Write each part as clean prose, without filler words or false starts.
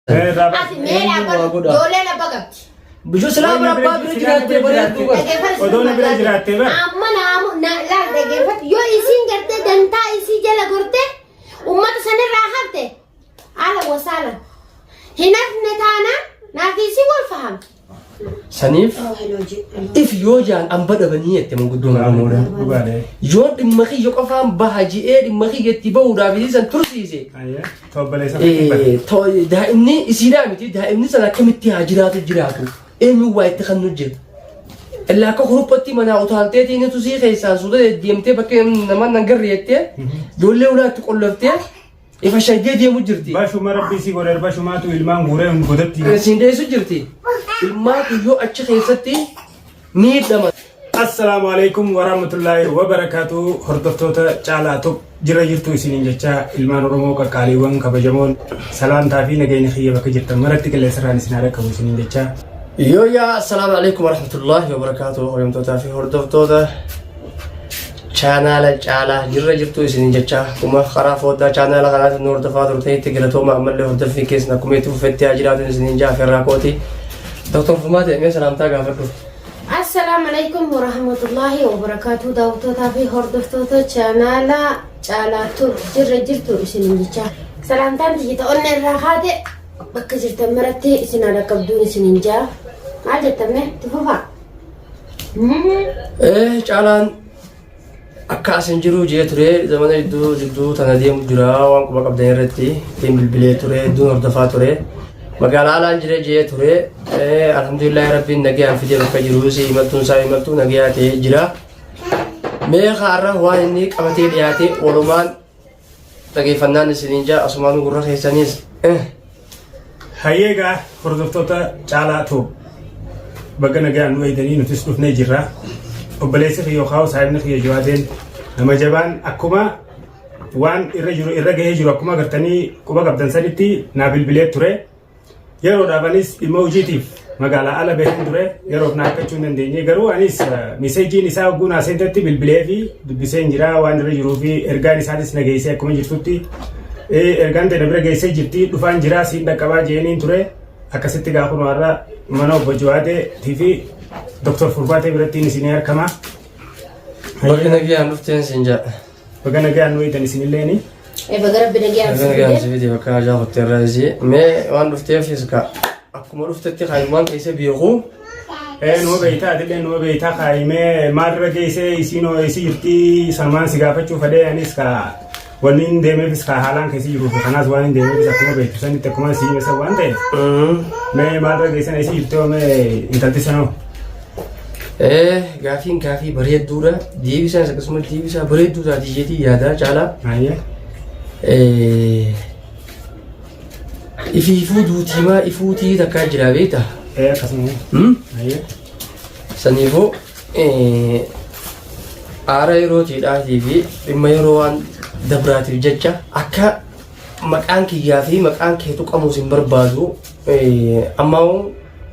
Ati mee Eenyu waa dhaabbadhu. godha? Ijoolleen abba qabdi. Bijuu silaa bira abbaa bira jiraattee bareedduu bara. Dhaggeeffadhu Odoo na bira jiraattee bara. Amma naamu na laal dhaggeeffadhu. Yoo isiin gartee dantaa isii jala gorte uummata sanirraa hafte ala wasaalan. Hin hafne taanaan naaf isii wal fahame. Saniif if yoo jaan amba dhabanii jette manguddoon Oromoodha. Dhugaadha. Yoo dhimma kiyya qofaan baha ji'ee dhimma kiyya itti bahuudhaaf isii san tursiise. Ayyee. Toobbalee sana kibbate. Daa'imni isiidhaa miti daa'imni sana akkamitti haa jiraatu jiraatu eenyuun waa itti kan jira. Illaa akka kuruphatti manaa utaalteetiin tusii keessaan suuta deemtee bakka nama nan garre jettee ijoollee ulaa itti qolloftee Ifa shaggee deemu jirti. Bashuma rabbii si godhe bashumaatu ilmaan guuree godatti. Siin deessu jirti. Ilmaan kiyyoo achi keessatti miidhama. Assalaamu alaikum warahmatullaahi wabarakaatu hordoftoota caalaa top jira jirtu isiniin jecha ilmaan Oromoo qaqqaaliiwwan kabajamoon salaamtaa fi nageenya kiyya bakka jirtan maratti qilleensarraan isin haa dhaqqabu isiniin jecha. Yoo yaa assalaamu alaikum warahmatullaahi wabarakaatu hordoftoota fi hordoftoota chaanaala caalaa jirra jirtu isiniin jecha akkuma karaa foddaa chaanaala kanaatiin nu hordofaa turtanitti galatooma ammallee hordoffii keessan akkuma itti fufetti haa jiraatu isiniin jaa afeerraa kooti. Doktor Furmaatee mee salaamtaa gaafadhu. Assalaamu alaikum warahmatullaahi wabarakaatu daawwattootaa fi hordoftoota chaanaala caalaa tur jirra jirtu isiniin jecha salaamtaan tiyya onnee irraa kaate bakka jirtan maratti isin haa dhaqqabduun isiniin jaa maal jettan mee itti fufaa. Caalaan akka asin jiru jee ture zamana jidduu jidduu tana deemu jira waan quba qabdan irratti ittiin bilbilee ture hedduun hordofaa ture magaalaa alaan jire jee ture alhamdulillah rabbiin nagayaan fidee bakka jiruus imaltuun isaa imaltuu nagayaa ta'ee jira mee har'a waan inni qabatee dhiyaate walumaan Dhageeffannaan isiniin jaa asumaan gurra keessaniis. Hayyee egaa hordoftoota Caalaa Tube baga nagaan nu eegdanii nutis dhufnee jirra. Obboleessi kiyya yookaan saahibni kiyya Jawaadeen nama jabaan akkuma waan irra jiru irra gahee jiru akkuma agartanii quba qabdan sanitti naa bilbilee ture. Yeroodhaaf anis dhimma hojiitiif magaalaa ala baheen ture yeroof na argachuu hin dandeenye garuu anis miseejiin isaa hogguu naa seentetti bilbilee fi dubbiseen jira waan irra jiruu fi ergaan isaatis na geessee akkuma jirtutti ergaan ta'e na bira geessee jirti dhufaan jira siin dhaqqabaa jeeniin ture akkasitti gaa kunoo har'a mana obbo Jawaadee fi Dr. Furbaatee birattiin isinii argama. Baga nagayaan dhufteen siin jedha. Baga nagaan nu eegdan isinilleeni. Baga rabbi nagaan Baga nagaan si fide bakka hajaa kutte irraa isii. Mee waan dhufteefis ka akkuma dhuftetti kaayimmaan keessa beeku. Ee numa beektaa atillee numa beektaa kaayimee maalirra geessee isiin isii jirtii sanumaan si gaafachuu fedhee anis ka wanni hin deemeefis ka haalaan keessa jiruu fi kanaas waan hin deemeefis akkuma beektu sanitti akkuma si hime san waan ta'eef. Mee maalirra geessan isii jirtee mee intalti sanoo. Ee gaafiin gaafii bareedduudha. Deebisaanis akkasuma deebisaa bareedduu taati jeetii yaadaa caalaa. Hayyee. Ee, Ifiifuu duutiimaa ifuutii takkaa jira beektaa? Ee akkasuma. Hmm? Hayyee. Saniifuu ee, aara yerootiidhaatii fi dhimma yeroo waan dabraatiif jecha akka maqaan kiyyaa fi maqaan kee tuqamuus hin barbaadu. Ee, Ammaa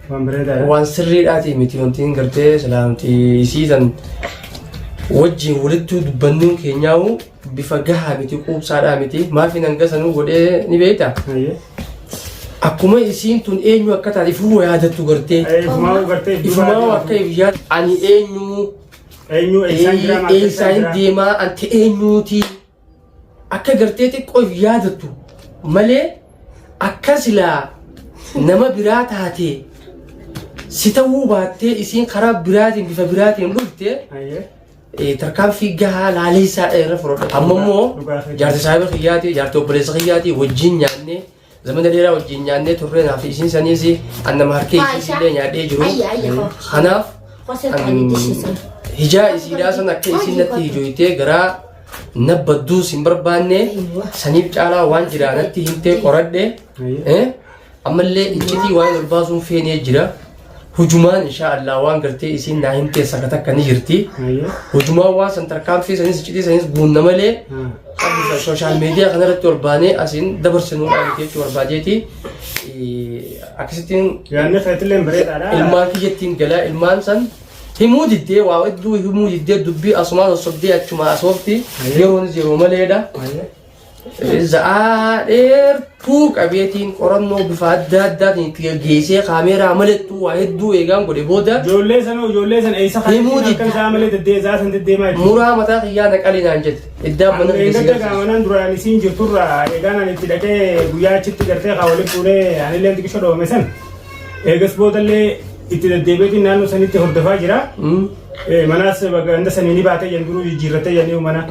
Waan bareedaadha. waan sirriidhaatii miti wanti gartee silaa nuti isii san wajjin walittuu dubbannuun keenyaa'u bifa gahaa miti quubsaadhaa miti maafi hanga sanuu godhee ni beekta Hayyee. akkuma isiin tun eenyu akka taate ifuu yaadattu gartee Ifumaa gartee ifumaa akka if yaad ani eenyu Eenyu eessaan jira maal eessaan jira? deemaa anti eenyuutii akka gartee xiqqoo if yaadattu malee akka silaa nama biraa taate si ta'uu baattee isiin karaa biraatiin bifa biraatiin dhufte Hayyee. tarkaanfii gahaa laaleessaa irra fudhadha. Amma immoo Dhugaa keeti. jaarti saahiba kiyyaati jaarti obboleessa kiyyaati wajjin nyaannee zamana dheeraa wajjin nyaannee turre naaf isiin saniis an nama harkee Faayishaa. isiillee nyaadhee jiru. Ayya ayya koo. Kanaaf Kosee kan itti hijaa isiidhaa san akka isiin natti hijoytee garaa na badduus hin barbaanne saniif caalaa waan jiraa natti himtee qoradhe Ayya. ammallee iccitii waan ol baasuun feenee jira. Hujumaan insha Allah waan gartee isiin naa himtee saka takka ni jirti. Hayyee. Hujumaan waan san tarkaanfii sanis iccitii sanis guunna malee sooshaal miidiyaa kanarratti ol baanee asiin dabarsinuudhaan miti jechuu barbaadeeti. Akkasittiin Yaadni keetillee bareedaadha. ilmaan kiyyattiin galaa ilmaan san himuu diddee waa hedduu himuu diddee dubbii asumaan sossobdee achuma asoofti yeroonis yeroo maleedha. Hayyee. Za'aa dheertuu qabeetiin qorannoo bifa adda addaatiin itti gaggeessee kaameeraa malettuu waa hedduu eegaan godhe booda Ijoollee sanoo ijoollee sana eessa kan Himuu halkan didde. isaa malee deddeesaa san deddeemaa jiru. Muraa mataa kiyyaa na qali naan jette. Iddaan mana kiyya si Eeggadda garsiisa. gaamanaan duraan isiin jirturraa eegaan ani itti dhaqee guyyaa achitti gartee haa walitti fuunee anillee xiqqisho dhoowwame san. Eegas boodallee itti deddeebiitiin naannoo sanitti hordofaa jira. Manaas ganda sanii ni baatee jan duruu jijjiirrattee janii mana.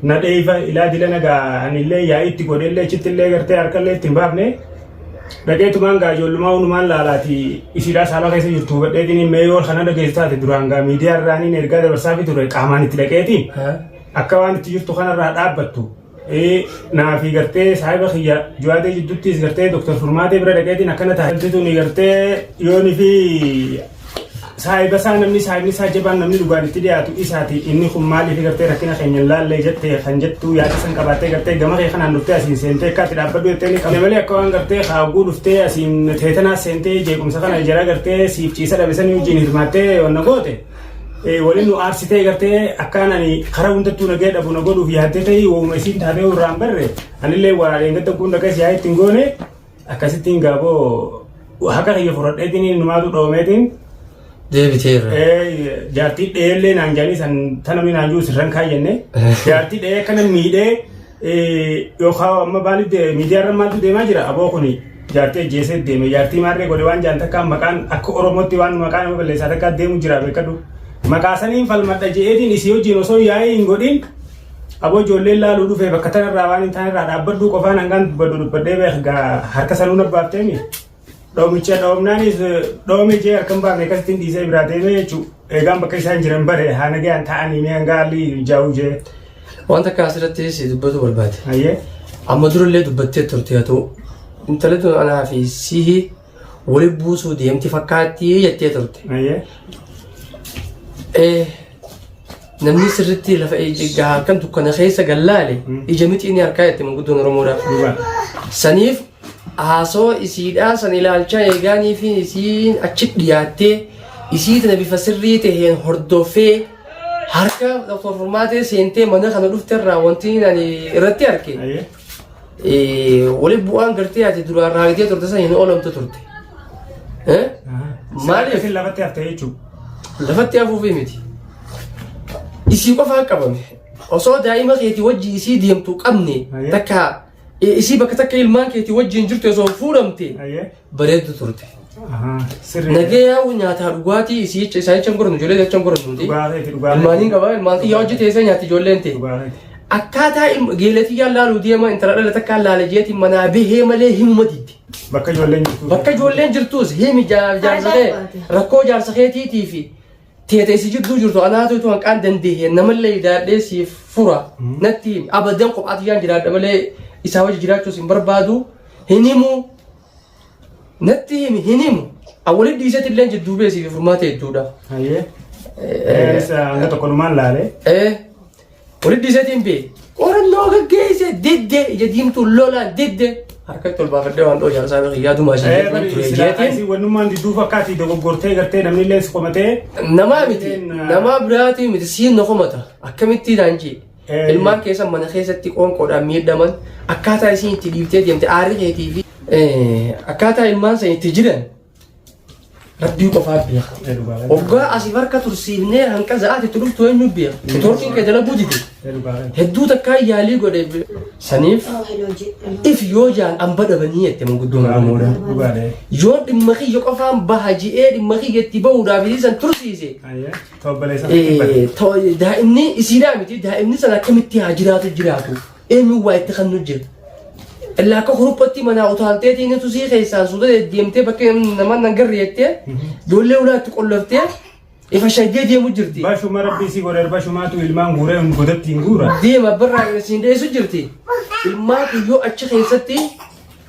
Na dheeyfa ilaa dila nagaa anillee yaa'ii itti godhellee achittillee gartee harkallee itti hin baafne. Dhaqeetumaan gaa ijoollumaa hunumaan laalaati isiidhaa saala keessa jirtu hubadheetiin mee yoo kana dhageessu taate duraan gaa miidiyaa irraaniin ergaa dabarsaafi ture qaamaan itti dhaqeetiin akka waan itti jirtu kanarraa dhaabbattu Naa fi gartee saahiba kiyya Juwaadee jidduttis gartee Dr. Furmaatee bira dhaqeetiin akkana taate tuni gartee yooni fi saahiba isaa namni saahibni isaa jabaan namni dhugaan itti dhiyaatu isaati inni kun maaliif gartee rakkina keenya hin laallee jette kan jettu yaada san qabaattee gartee gama kee kanaan dhuftee asiin seentee akka ati dhaabbadhu jettee ni qabne malee akka waan gartee haaguu dhuftee asiin teetanaa seentee jeequmsa kana jara gartee siif ciisa dhabe sanii wajjin hirmaattee wanna goote. Waliin nu aarsitee gartee akkaan ani karaa hundattuu nagee dhabu na godhuuf yaaddee ta'ii wooma isiin taatee irraa hin barre anillee waa dheengadda kun dhaqees yaa ittiin goone akkasittiin gaaboo haqa kiyya fudhadheetiin numaatu dhoomeetiin Deebiteerra. Jaartii dheellee naan jedhanii san tana namni naan jiru sirran kaayyenne jaartii dhee akkana miidhee Yookaan amma maaliif miidiyaa irra maaltu deemaa jira aboo kuni jaartii ajjeesee deeme jaartii maarree godhe waan jaan takka maqaan akka Oromootti waan maqaa nama balleessaa takka deemu jira beekadhu. Maqaa saniin falmadha je'eetiin isii wajjin osoo yaa'ii hin godhin aboo ijoolleen laaluu dhufee bakka tanarraa waan hin taanerraa dhaabbadhuu qofaan hangaan dubbadhu dubbadhee beek harka sanuu nabbaafteemi. Dhoomicha dhoomnaanis dhoome jee harka hin baafne akkasittiin dhiisee biraa deemee jechuudha. Eegaan bakka isaan jiran bare haa nagayaan taa'anii mee hanga haalli jaa'u jee. Wanta akka asirratti si dubbatu barbaade. Hayyee. Amma durallee dubbattee turte haa ta'u. Intalli tun anaa fi sihi wali buusuu deemti fakkaatti jettee turte. Hayyee. Namni sirriitti lafa ija halkan dukkana keessa gallaale ija mixii ni harkaa jette manguddoon Oromoodhaa. Dhugaa. Saniif haasoo isiidhaa san ilaalcha eegaanii fi isiin achi dhiyaattee isii tana bifa sirrii taheen hordofee harka Dr. Furmaatee seentee mana kana dhufte irraa wanti ani irratti arge Ayyee. wali bu'aan gartee ati duraan raagdee turte san hin oolamtu turte. Maaliif? Isin lafatti hafte jechuudha. Lafatti hafuufii miti. Isii qofaa qabame. Osoo daa'ima keetii wajji isii deemtu qabne Ayyee. takka isii bakka takka ilmaan keetii wajjin jirtu osoo fuudhamte Ayyee. bareeddu turte. Ahaa. Sirrii. Nagayaa nyaataa dhugaatii isii jecha isaa jecha hin godhannu ijoollee jecha hin godhannu nuti. Dhugaa keeti dhugaa keeti. Ilmaaniin qaba ilmaan xiyyaa hojii teessee nyaatti ijoolleen ta'e. Dhugaa keeti. Akkaataa geeletii yaan laaluu deema intala dhala takkaan laala jeetiin manaa bahee malee himuma didde. Bakka ijoolleen jirtu. Bakka ijoolleen jirtus himi jaarsa kee rakkoo jaarsa keetiitii fi teete isi jidduu jirtu anaatu utuu hanqaan dandeehe namallee idaadhee siif fura natti himi abadan kophaa tiyyaan jiraadha malee isaa wajji jiraachuus hin barbaadu hin himu natti himi hin himu awwali dhiisetti illee jidduu bee siif furmaata hedduudha. Hayyee. Isa hanga tokko numaan laale. Walitti dhiiseetiin bee qorannoo gaggeesse didde ija diimtuu lolaan didde harkatti ol baafadhee waan dhoo jaarsaa bira yaaduma ishee jedhan ture jeetiin. Isii wannummaan didduu fakkaati dogoggortee gartee namni illee si komatee. Namaa miti namaa biraatii miti siin na komata akkamittii naan jee. Ilmaan keessan mana keessatti qoonqoodhaan miidhaman akkaataa isiin itti dhiiftee deemte aarri keetii fi akkaataa ilmaan san itti jiran Rabbii qofaa beeka. Hoggaa asiif harka tursiifnee hanqa za'aati itti dhuftu eenyu beeka. Neetwoorkiin kee dalaguu dide. Hedduu takkaa yaalii godhe. Saniif if yoo jaan amba dhabanii jette manguddoon Oromoodha. Yoo dhimma kiyya qofaan baha ji'ee dhimma kiyya itti bahuudhaaf isii san tursiise. Daa'imni isiidhaa miti daa'imni sana akkamitti haa jiraatu jiraatu. Eenyuun waa itti kannu jira. Illaa akka kuruphatti manaa utaalteetiin inni tusii keessaan suuta deddeemtee bakka nama nan garre jettee ijoollee ulaa itti qolloftee ifa shaggee deemu jirti. Bashuma rabbii si godhe bashumaatu ilmaan guuree godatti hin guura. Deema birraa siin dheessu jirti. Ilmaan kiyyoo achi keessatti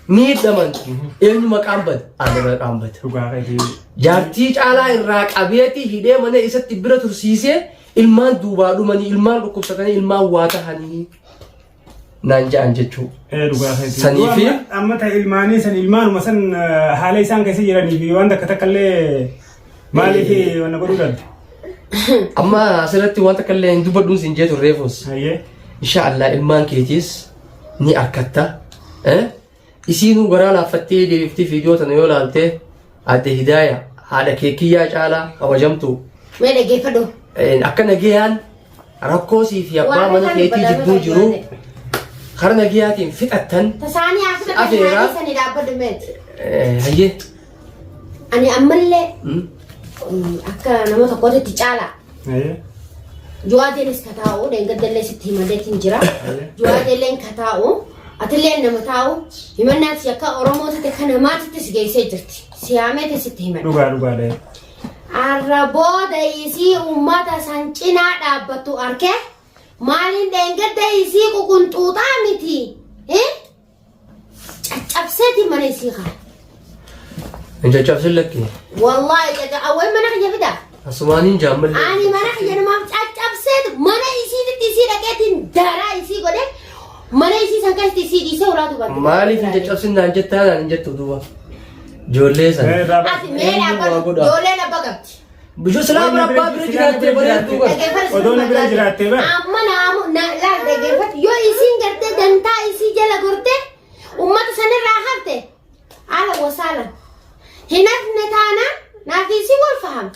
miidhaman eenyu maqaan bada? Ana maqaan bada. Dhugaa keetii. Jaartii caalaa irraa qabeeti hidhee mana isatti bira tursiisee ilmaan duubaa dhumanii ilmaan dhukkubsatanii ilmaan waa tahanii naan ja'an jechuu. Ee dhugaa keetii. Sanii fi- Amma- Amma ta ilmaanii san ilmaanuma san haala isaan keessa jiranii fi waan takka takka illee maaliif wanna godhuu dhabde? Amma asirratti waan takka illee hin dubbadhuun siin jee turreefus. Hayyee. Insha Allah ilmaan keetiis ni arkatta. Isiinuu garaa laaffattee deebifti viidiyoo tana yoo laalte adde Hidaaya haadha keekiyyaa caalaa kabajamtu. Mee dhaggeeffadhu. Akka nagayaan rakkoo sii fi abbaa Waan mana isaan keetii badhaadhota jidduu jiru ijoollee. kara nagayaatiin fixattan. Tasaanii haa fudhatan Afeera. haadhi sanii dhaabbadhu meeti. Hayyee. Ani ammallee akka nama tokkootti caalaa. Juwaadeenis ka taa'u dheengaddallee sitti himadeetiin jira. Juwaadeelleen ka taa'u atilleen nama taa'u himannaan si akka Oromootitti akka namaatitti si geessee jirti. Si haameeti sitti himadha. Dhugaa dhugaadha. Arra booda isii uummata san cinaa dhaabbattu arkee maaliin dheengadda isii ququnxuuxaa miti. Eh? Caccabseeti mana isii kaa. Hin caccabsin lakki. Wallaahi caccabsee mana kiyya fidaa. Asumaaniin jaammallee. Ani mana kiyya namaaf caccabseetu mana isiititti isii dhaqeetiin daaraa isii godhe mana isii san keessatti isii dhiisee ulaa duubatti. Maaliif hin caccabsin naan jettaa naan hin jettu duuba. Ijoollee sana. Ati mee Eenyu waa dhaabbadhu godha? ijoolleen abba qabdi. Bijuu silaa bira abbaa bira jiraattee bareedduu bara. Dhaggeeffadhu Odoo na bira jiraattee bara. Amma naamu na laal dhaggeeffadhu yoo isiin gartee dantaa isii jala gorte ummata sanirraa hafte ala wasaalan hin hafne taanaan naaf isii wal fahame.